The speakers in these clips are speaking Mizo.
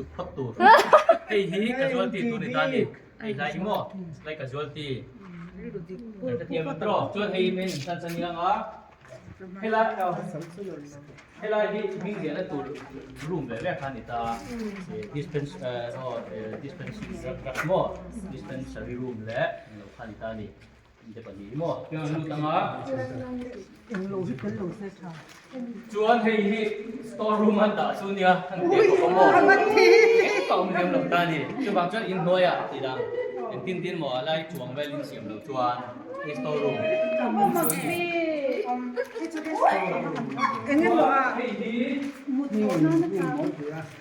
kut phawt tur. Hei hi casualty tur ni ta ni. Hei hlai hi maw lai casualty. Kan hrethiam ang tawh. Chuan hei hi main entrance a nia nga. Helai helai hi hming ziahna tur room ve ve kha a ni ta. Dispense aw dispensary drug maw dispensary room leh englo kha a ni ta a ni. Chuan hei hi store room an dah chu nia an teh bawk a maw engmah awm lem lo ta a ni chuvang chuan inhnuaiah tih dang engtin tin maw a lai chuang vel in siam lo chuan hei store room hei hi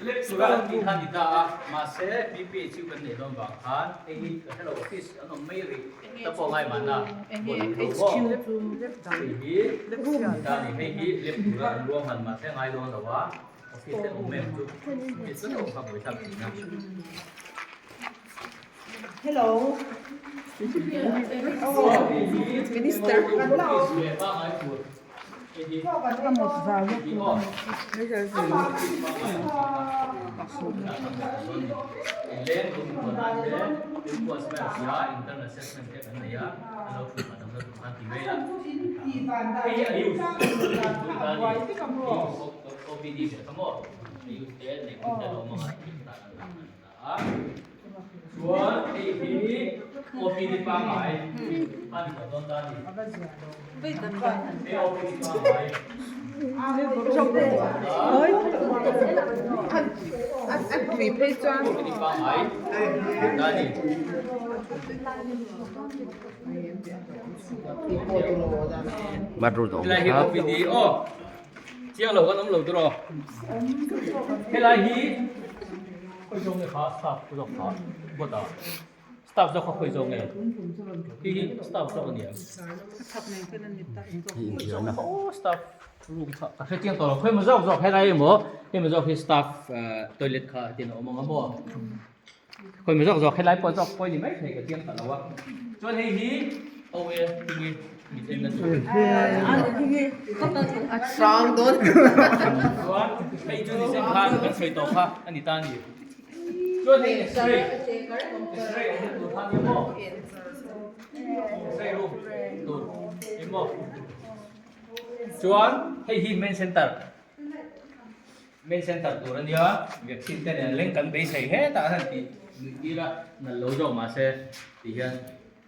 lecture an tih kha a ni ta a mahse PPHU kan neih dawn vang khan hei hi ka hrelo office an awm mai rih. Ta pawh ngai mahna bawlh lo maw? Hei hi ta ni hei hi lep tura an ruang han mahse ngai dawn lo a office te awm em chu office te awm kha buaithlak thin a. Hello. Minister. Office ve pangai tur. Chuan hei hi OPD pangngai a ni tawh dawn ta a ni. Hei OPD pangngai. OPD pangngai ta a ni. Helai hi OPD aw. Chiang lo kan awm lo tur aw. Helai hi khawi zawng nge kha staff zawk kha bawt a staff zawk kha khawi zawng nge hi hi staff zawk a ni ang aw staff room kha ka hre chiang tawh lo khawi maw zawk zawk helai emaw hei maw zawk hi staff toilet kha tin a awm ang a maw khawi maw zawk zawk helai pawh zawk pawh a ni maithei ka chiang ta lo a chuan hei hi aw e tinge mit en na tur chuan hei chu ni sen khan kan sawi tawh kha a ni ta a ni chuan hei x-ray x-ray awmna tur kha nia maw x-ray room tur emaw chuan hei hi main center Main center tur a nia, vaccine te nen leng kan beisei hetah hian tih nuih tir a nalh lo zawk mahse ti hian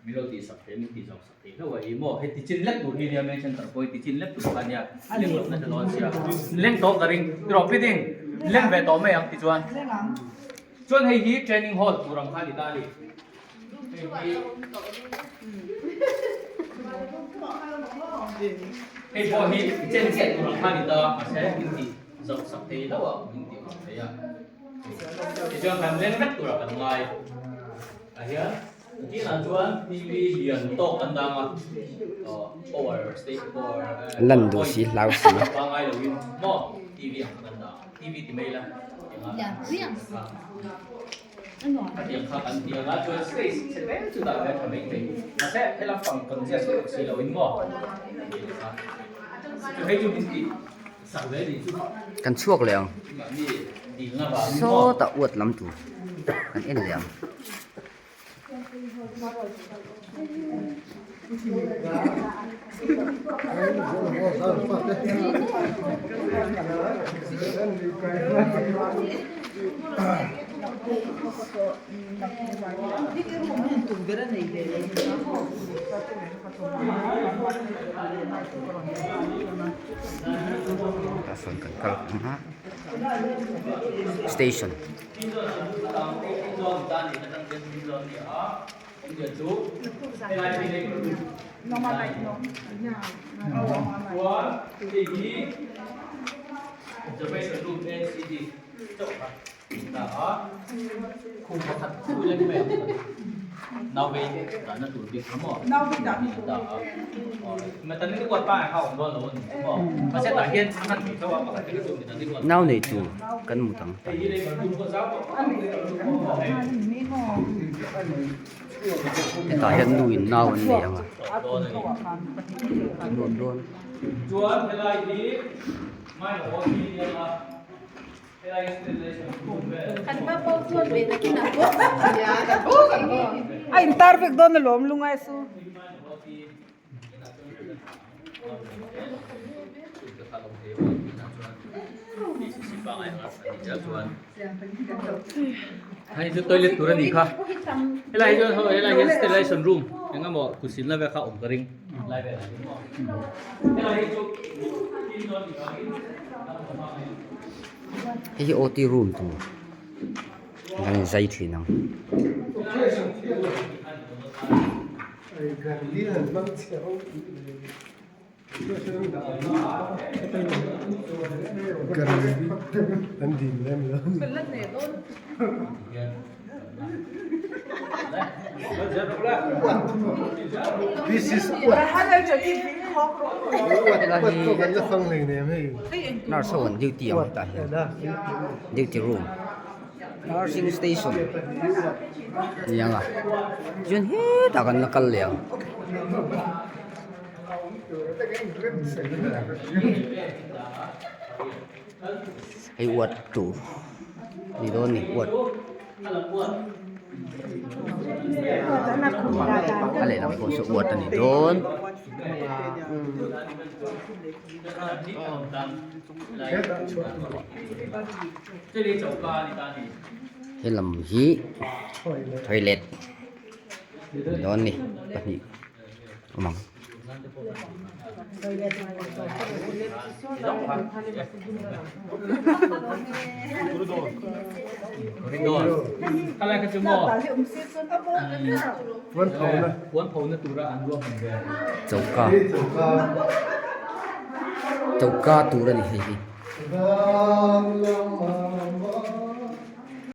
min lo tihsak thei min tih zawk sak thei hlauh a i maw heti chin lek tur hi nia main center pawh hi ti chin lek tur kha nia leng lohna te dawn sia leng tawh ka ring rawh fitting leng ve tawh mai ang tichuan chuan hei hi training hall tur ang kha a ni ta a ni. Hei pawh hi chen chiah tur ang kha a ni ta mahse min tih zoh sak thei hlauh a min tih mak thei a tichuan kan leng vek turah kan ngai ah hian kinah chuan TV lian tawk kan dang a power state power Lan duh si hlau si pangai loin maw TV ang kha kan dah TV ti mai la eng a. Hetiang kha kan ti anga chuan space chhe vel chu dah ve tha mai thei. Mahse helam pang kan ziak hlek si lo in maw? Chu hei chu min tih sak ve ni chu. Kan chhuak leh ang. Mahni dilna vangin maw? Sawtah uat lam tur kan en leh ang. Tah sawn kan kal ang a station. Nau nei tur kan mut ang tah hian. Hetah hian nu in nau an nei ang a nuam dawn. A intar vek dawn alawm lungai su. Hei chu toilet tur a nih kha helai hi chuan helai hian sterilization room eng emaw kut silna vel kha a awm ka ring lai velah hian maw helai hi chu Hei hi OT room tur kan inzai thin ang. Nurse ho an duty ang hetah hian duty room nursing station ni ang a chuan hetah kan la kal leh ang. Hei uat tur ni dawn ni uat a lehlam pawh saw uat a ni dawn. Helam hi toilet ni dawn ni pahnih awm ang. Choka choka tur a ni hei hi.